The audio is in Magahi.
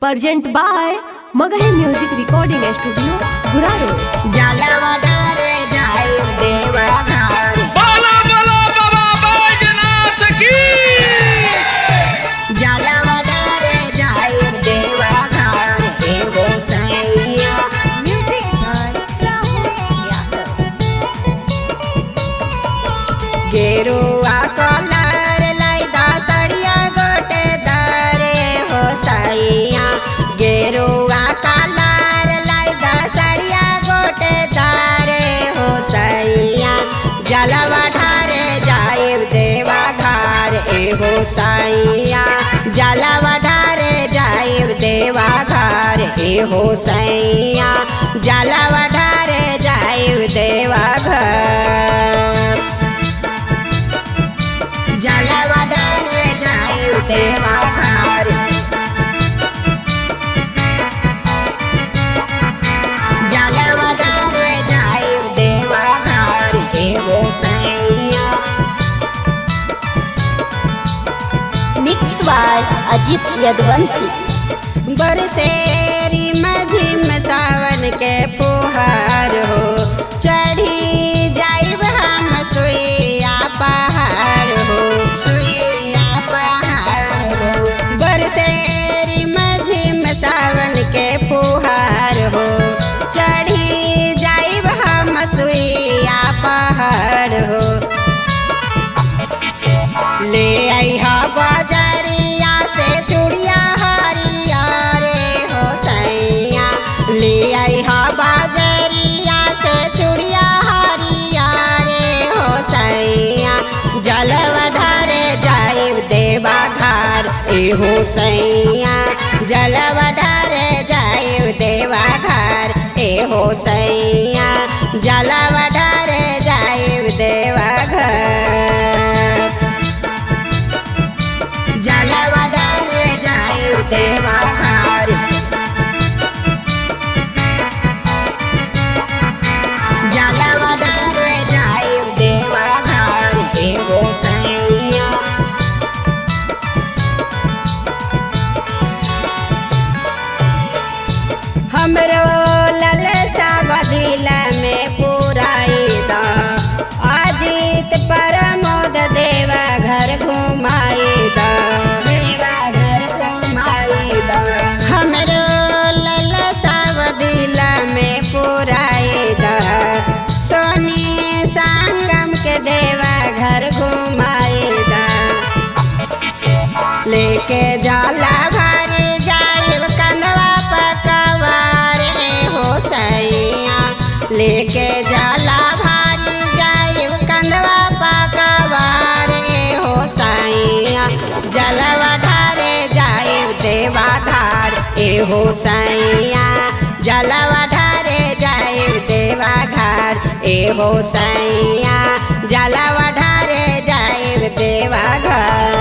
Present by Magahi music recording studio Guraro. जलवा ढारे जाइब देवा घर। बाला बाला बाबा बैजनाथ की। जलवा ढारे जाइब देवा घर एगो सैया। Music by Rahul Yadav. गेरुआ कलर लाई सड़िया गोटे दारे हो सैया। गेरुआ कलर लाई सड़िया गोटे दारे हो सैया। जलवा ढारे जाइब देवा घर एहो सैया। जलवा ढारे जाइब देवा घर एहो सैया। जलवा ढारे जाइब देवा घर। जलवा ढारे जाइब देवा घर। जलवा ढारे जाइब देवा घर एगो सैया। Mix by Ajit Yaduvanshi. बरसेरी मझिम सावन के फुहार हो, चढ़ी जाइब हम सुइया पहाड़ हो, सुइया पहाड़ हो। बरसेरी मझिम सावन के फुहार हो, चढ़ी जाइब हम सुइया पहाड़ हो। ले आई हा बाजरिया से चूड़िया हरिया रे हो सैया। ले आई हा बाजरिया से चूड़िया हरिया रे हो सैया। जलवा ढारे जाइब देवा घर एहो सैया। जलवा ढारे जाइब देवा घर एहो सैया। जलवा ढारे जाइब देवा घर। जलवा ढारे जाइब देवा घर। जलवा ढारे जाइब देवा घर एगो सैया। हमरो ललसा बदिल में पुराई दा, अजीत परमोद देवा घर घुमाई दा, देवा घर घुमाई दा। हमरो ललसा बदिल में पुराई दा, सोनी संगम के देवा घर घुमाई दा। लेके जाला भारी जाइब कंधवा पकवारे हो सैया। लेके जाला भारी जाइब कंधवा पकवारे हो सैया। जलवा ढारे जाइब देवा घर एहो सैया। जलवा ढारे जाइब देवा घर एहो सैया। जलवा ढारे जाइब देवा घर।